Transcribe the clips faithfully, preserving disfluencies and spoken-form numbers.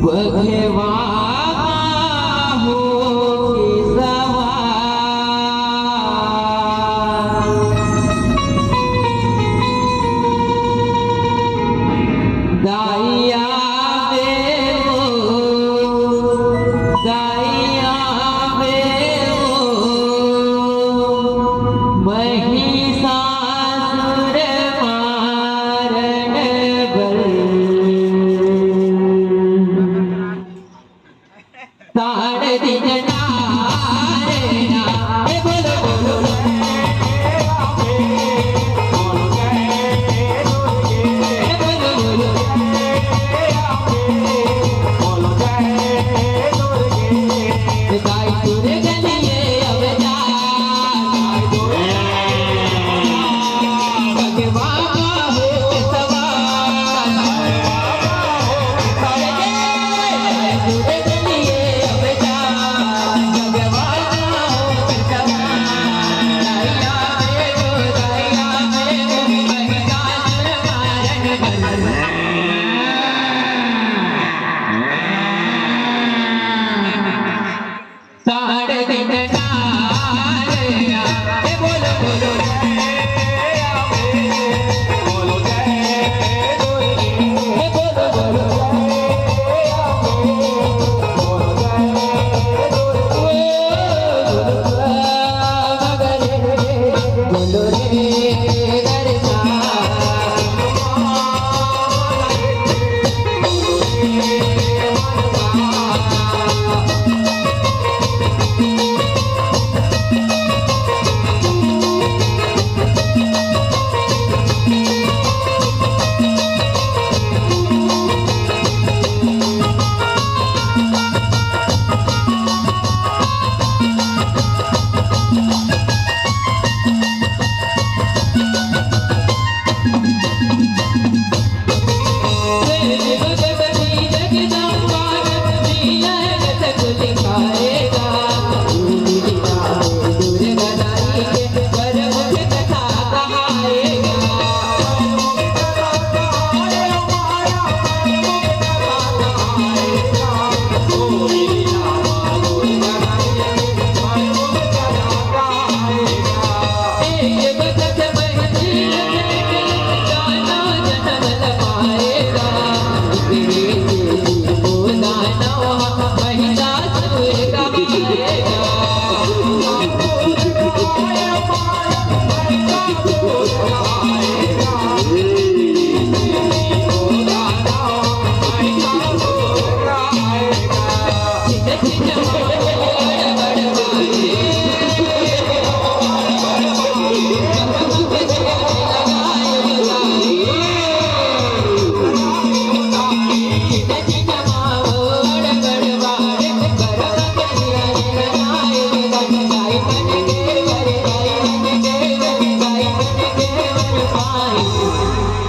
बघवा हो के सवार। दाई आवे वो, दाई आवे वो, महिषासुर मारन बर। ताड़ दिन नारे ना, ए बोलो, बोलो, ए बोलो, बोलो, ए ताई दुर्गनिये अवतार। साढ़े तीन नारे, ए बोलो, बोलो, ए बोलो, बोलो, बोलो, बोलो,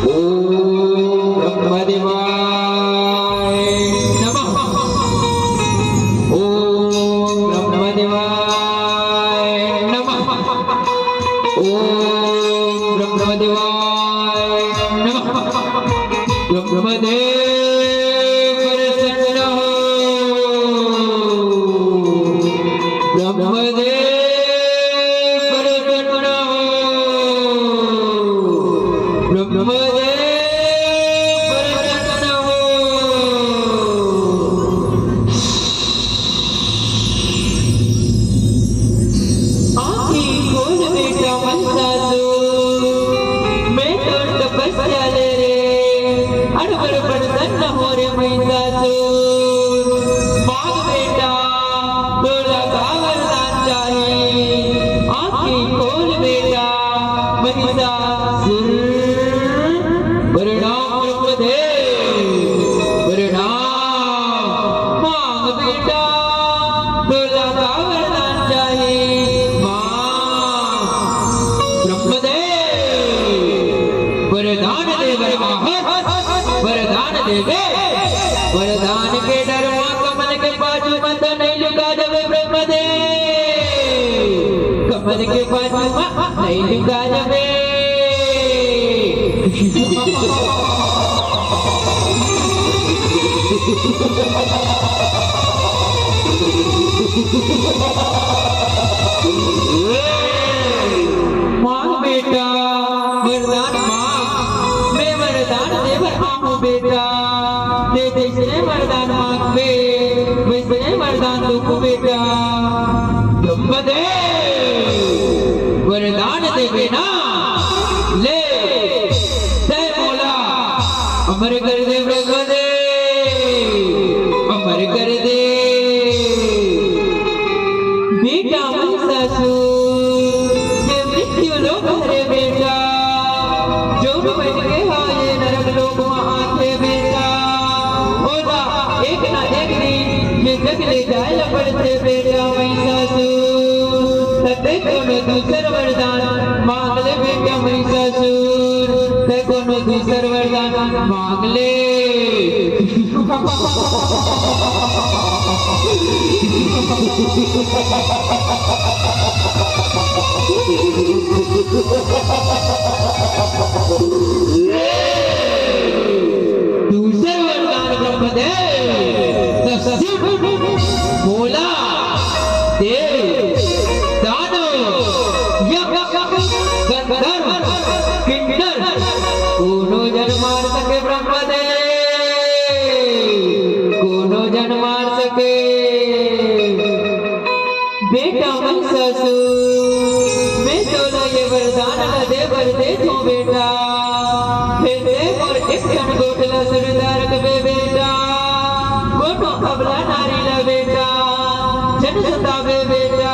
ओम ब्रह्मदेवाय नमः। ओम ब्रह्मदेवाय नमः। ओम ब्रह्मदेवाय नमः। ब्रह्मदेव प्रसन्न हो। ब्रह्मदेव प्रसन्न हो। ब्रह्मदेव प्रसन्न हो। आँखी खोल बेटा महिषासुर, मैं तो तपस्या ले रे, अड़ बड़ प्रसन्न हो रे महिषासुर। मांग बेटा, तोला का वरदान चाही? आँखी खोल बेटा महिषासुर। प्रणाम ब्रह्मदेव, प्रणाम। मांग बेटा, तोला का वरदान चाही? मांग। ब्रह्मदेव वरदान दे बर आहत, वरदान देबे। वरदान के डर मा कमल के बाजू मा तो नइ लुका जाबे ब्रह्मदेव। कमल के बाजू मा नइ लुका जाबे। मांग बेटा, वरदान मांग, मैं वरदान दे बर आहूं बेटा। तें जइसने वरदान मांगबे, वइसने वरदान दूहूं बेटा। ब्रह्मदेव, वरदान देबे ना, ले, तैं मोला अमर कर दे ब्रह्मदेव, अमर कर दे। बेटा महिषासुर, ये मृत्यु लोक हरे बेटा, जउन बन के हा ये नरक लोक म आथे बेटा, ओला एक ना एक दिन ये जग ले जाए ला पड़थे बेटा महिषासुर। त तें कोनो दूसर वरदान मांग ले बेटा महिषासुर, तें कोनो दूसर वरदान मांग ले। दूसर वरदान ब्रह्मदेव, त शिव, भोला, देव, दानव, यक्ष, गंधर्व, किन्नर, कोनो झन मार सके ब्रह्मदेव, कोनो झन मार सके। बेटा महिषासुर, मैं तोला ये वरदान ला दे बर देथों बेटा, फेर तें मोर एक ठन गोठ ला सुरता रखबे बेटा, कोनो अबला नारी ला बेटा, झन सताबे बेटा,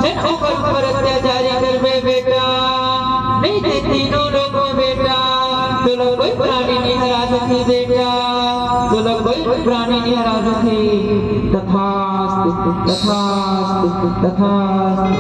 झन ओकर ऊपर अत्याचारी करबे बेटा, नहीं ते तीनों लोक म बेटा, तोला कोई प्राणी नहीं हरा सकही बेटा, तोला कोई प्राणी नहीं हरा सकही। तथास्तु, तथास्तु, तथास्तु।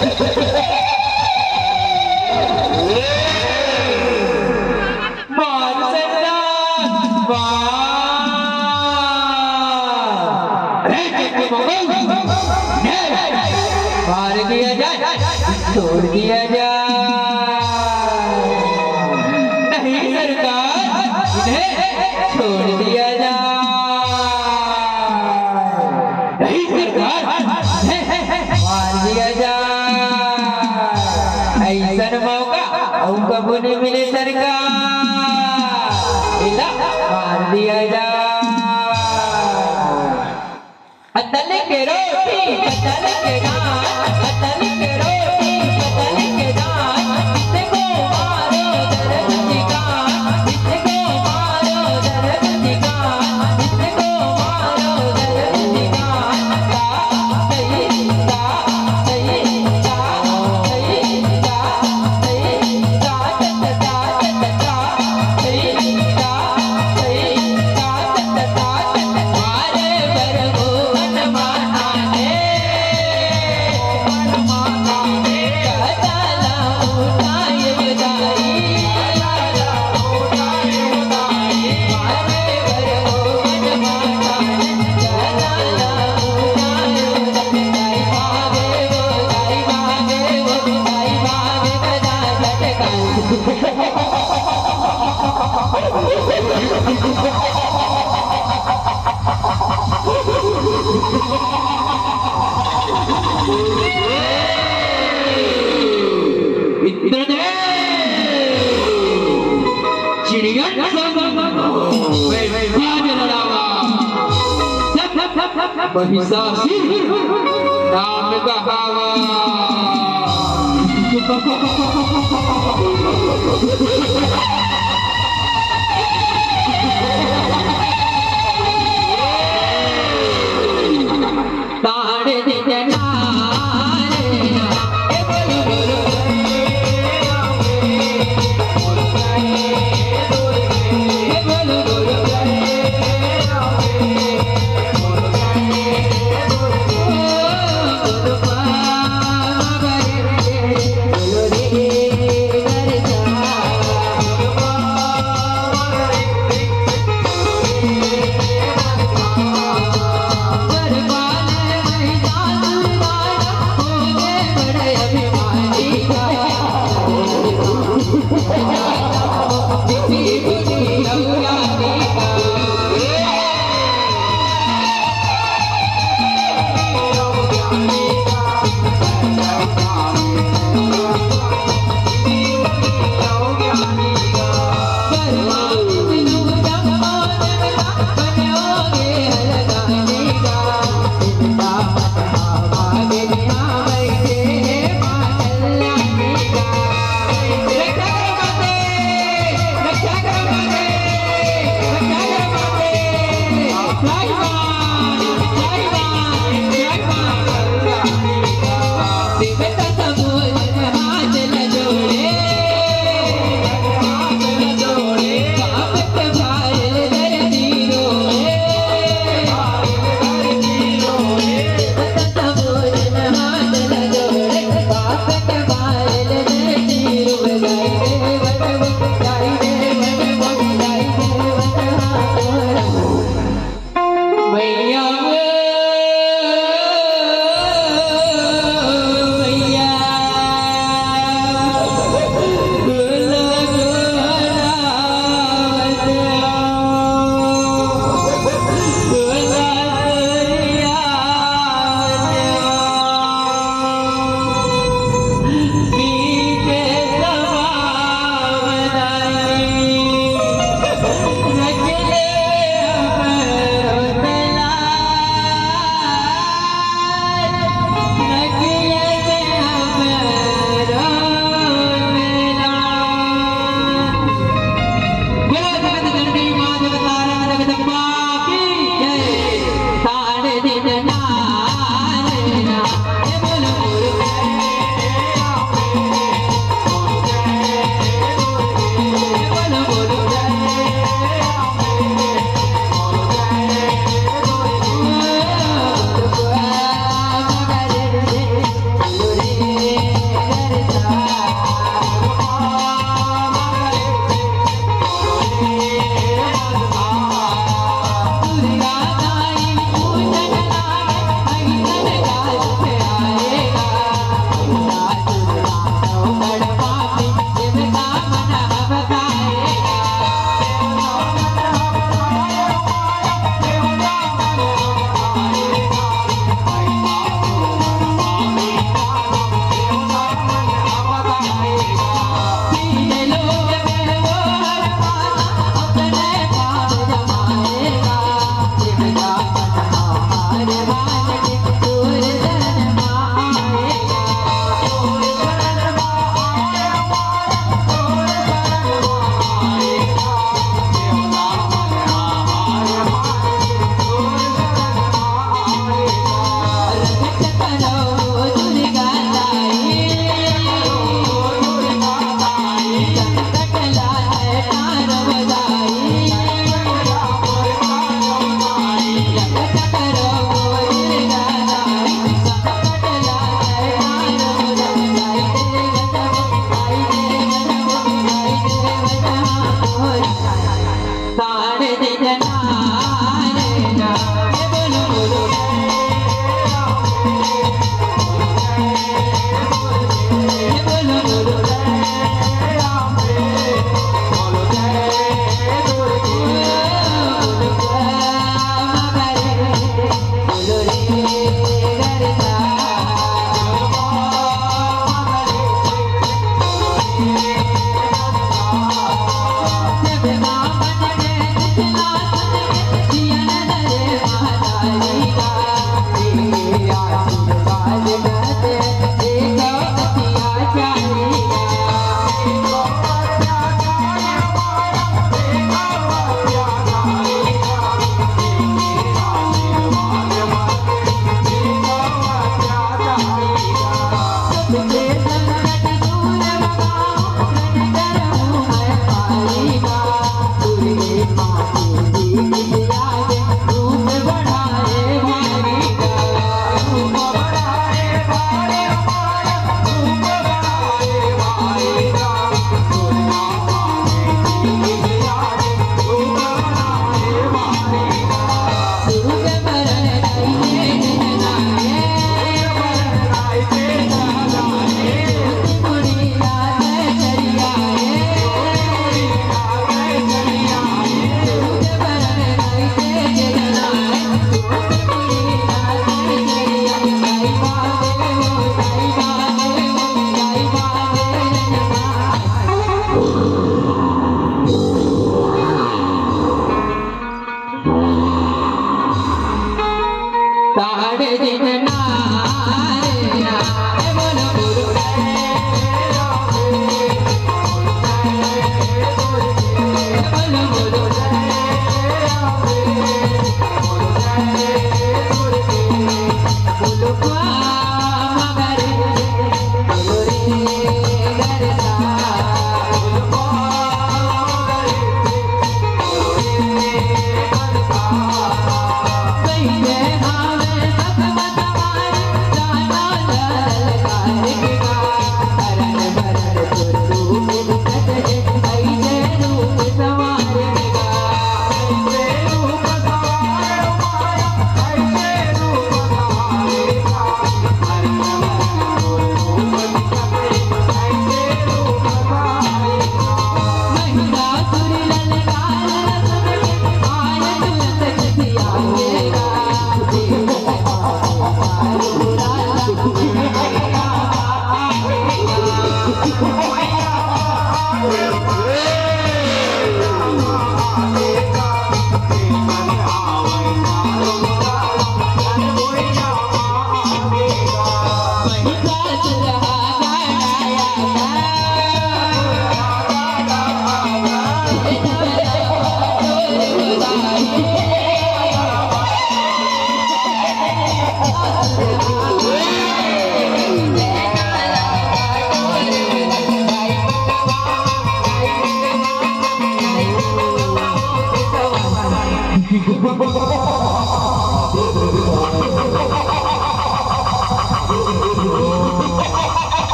मार सरदार, मार। अरे, चुप, चुप, चुप। मार दिया जाए, छोड़ दिया जाए। नहीं सरकार, इन्हें छोड़ दिया जाए। नहीं सरकार, मार दिया जाए। ऐसन मौका अउ कभू नहीं मिले सरकार, इला मार दिया जाए। अतल के रोटी, अतल के दाल, अतल के रोटी, अतल के दाल, किसको मारो दर्द की गान, किसको मारो दर्द की गान, किसको मारो दर्द की गान। चिड़िया संग बैठा जलड़ावा, महिषासुर नाम कहावा।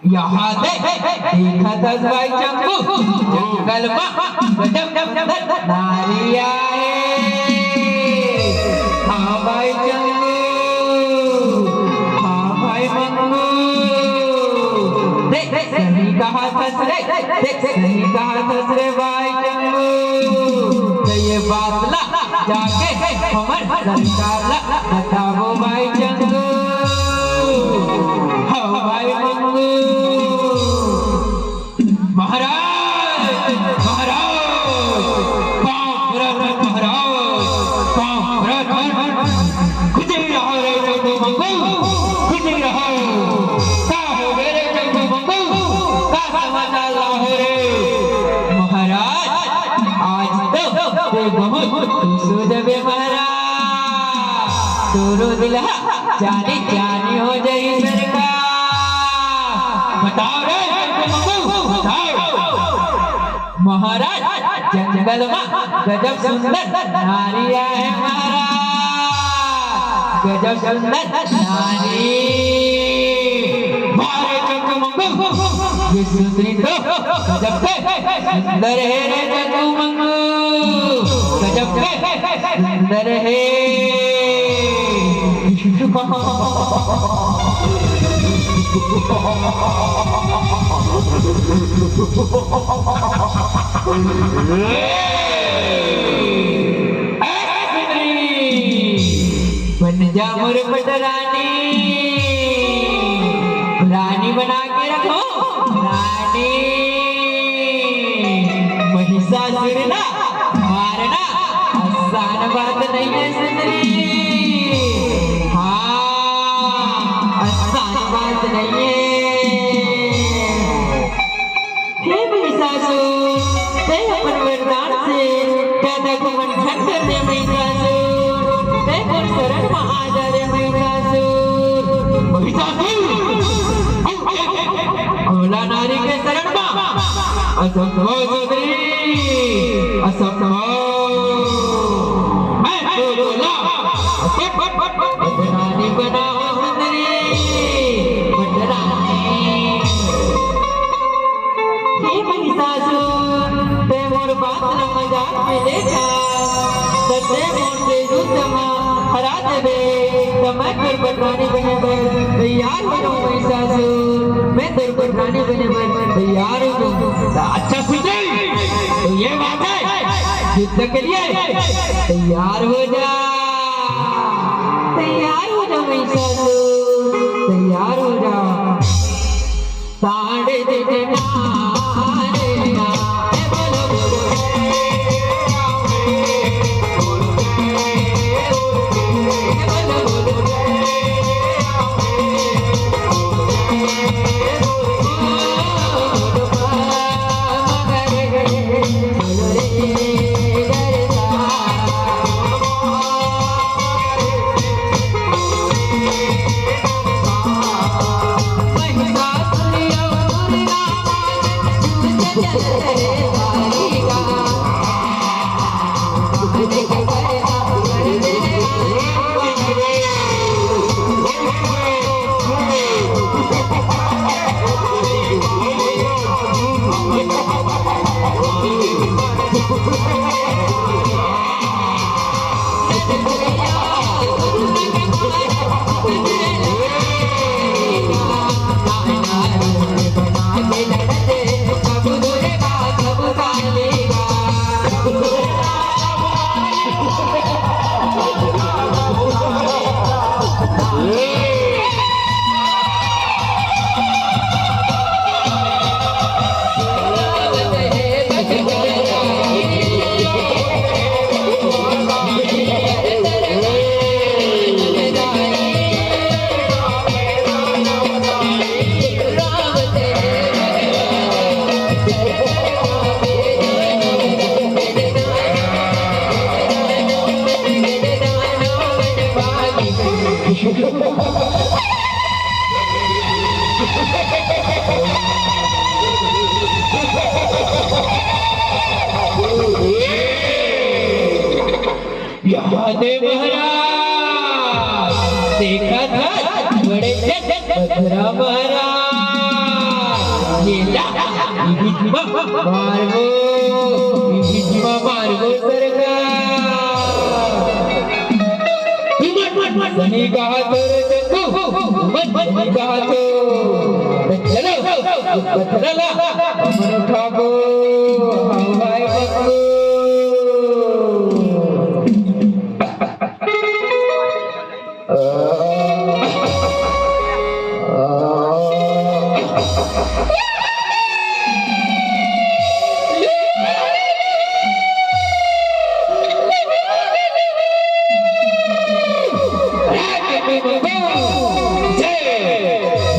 यहाँ दे, देखत हस भाई चंगू, जंगल मा गजब सुंदर नारी आए। हाँ भाई चंगू, हाँ भाई मंगू, देख सही कहा थस रे, देख सही कहा थस रे भाई चंगू। तो ये बात ला जाके हमर सरकार ला बताबो भाई चंगू। हाँ भाई मंगू। महाराज, महाराज, पाँव परत हन महाराज, पाँव परत हन। खुशी रहो रे चंगू मंगू, खुशी रहो। का हो गे रे चंगू मंगू, का समाचार लाहो रे? महाराज, आज तो ते बहुत खुश हो जाबे महाराज। तोरो दुल्हा जानी जानी हो जाई सरकार। बताओ रे, बताओ। महाराज, जंगल मा गजब सुंदर नारी आए महाराज, गजब सुंदर नारी। मारे चंगू मंगू, ये सुंदरी तो गजब के सुंदर है रे चंगू मंगू, गजब के सुंदर है। बन जा मोर पटरानी, रानी बना के रखो रानी। महिषासुर ला मारना आसान बात नहीं है सुंदरी, हाँ, आसान बात नहीं है। हे महिषासुर, तैं अपन वरदान से जादा घमंड झन कर दे महिषासुर, तैं मोर शरण मा आ जा रे महिषासुर। महिषासुर, भोला नारी के शरण मा असंभव सुंदरी, असंभव। मैं तो बोला, पटरानी बनाओ सुंदरी, पटरानी। हे महिषासुर, तैं मोर बात ला मजाक में लेथस, त तैं मोर से युद्ध मा हरा देबे, त मैं तोर पटरानी बने बर तैयार हो जाऊं महिषासुर, मैं तोर पटरानी बने बर तैयार हो जाऊं। त अच्छा सुन ले, तो ये बात है, युद्ध के लिए तैयार हो जा, तैयार हो जा महिषासुर, तैयार हो जा। साढ़े दिन ना रे ना, ए बोलो बोलो, ए बोलो बोलो, ए बोलो बोलो। अरे महाराज, देखा था बड़े जगत बखरा महाराज। ये ला, इही जीवा मारबो, इही जीवा मारबो सरकार। तुमन सही कहा तो रे चंदू, तुमन सही कहा तो। तो चलो, बखरा ला, हमन उठाबो, हवाई पक्को।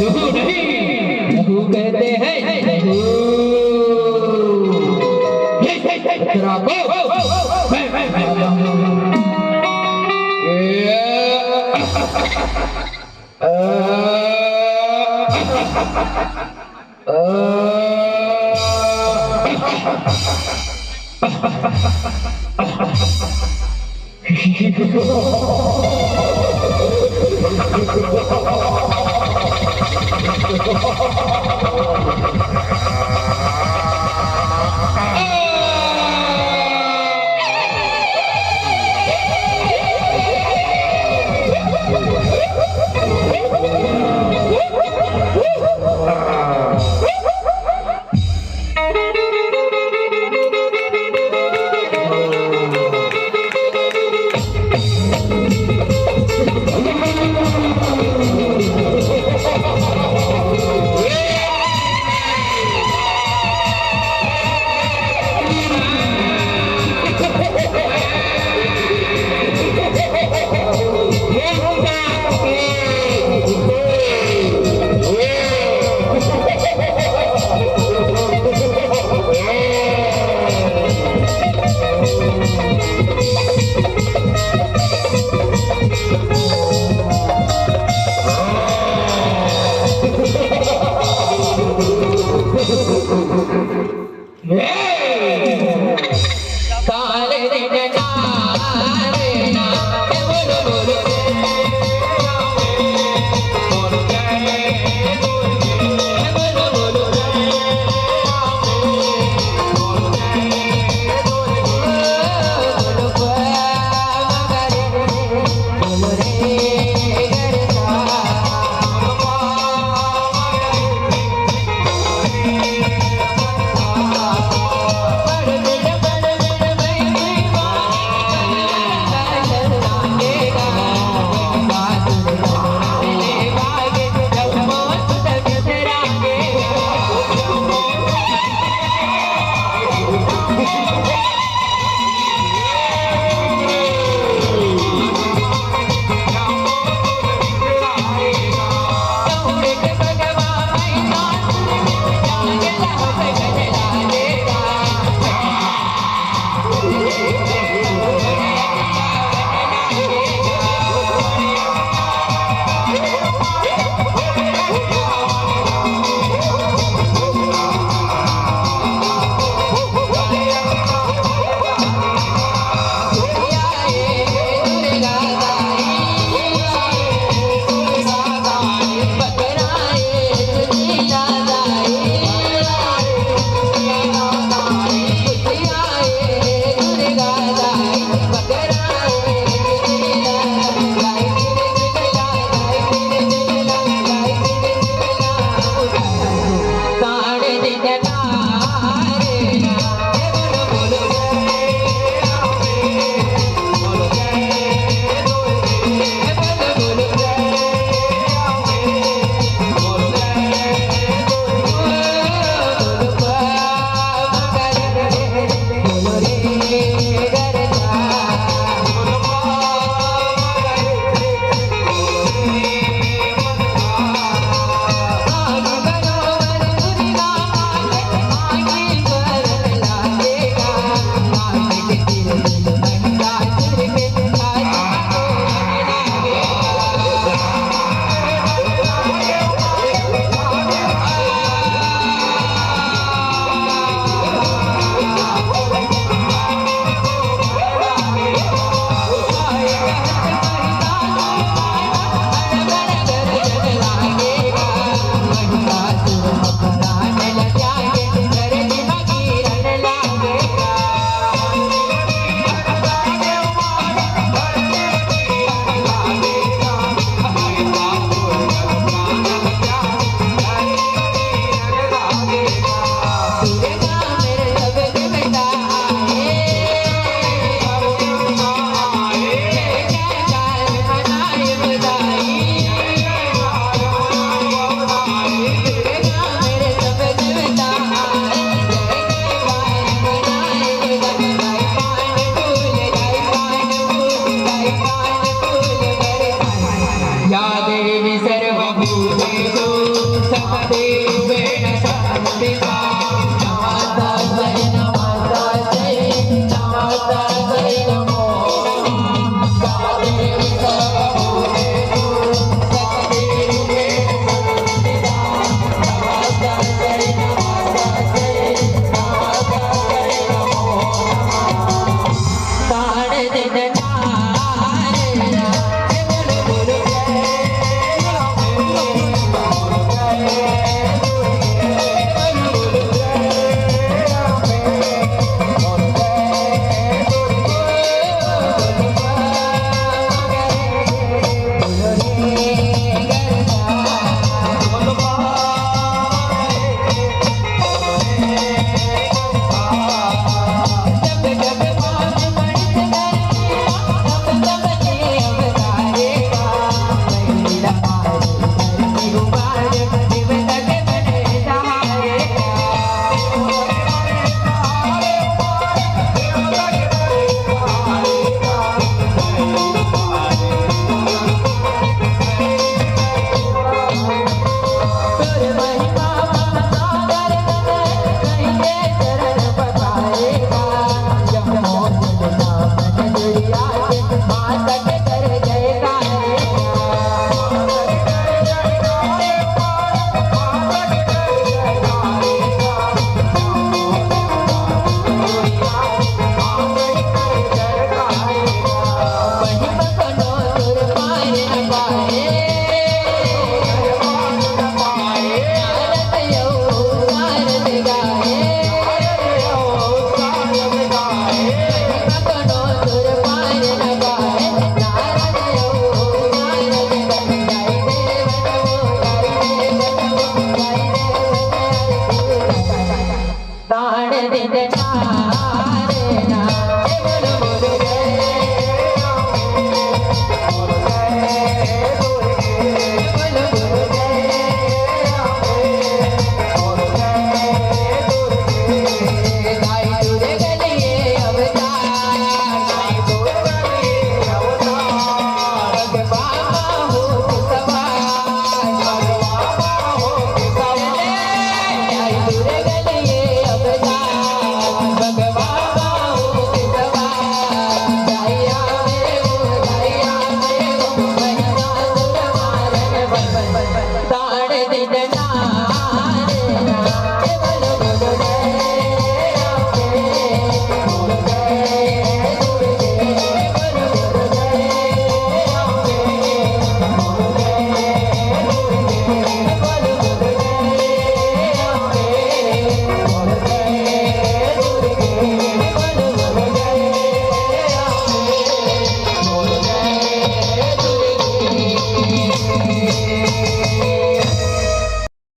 लहू नहीं, लहू कहते हैं, लहू। ये, ये, ये, तेरा को।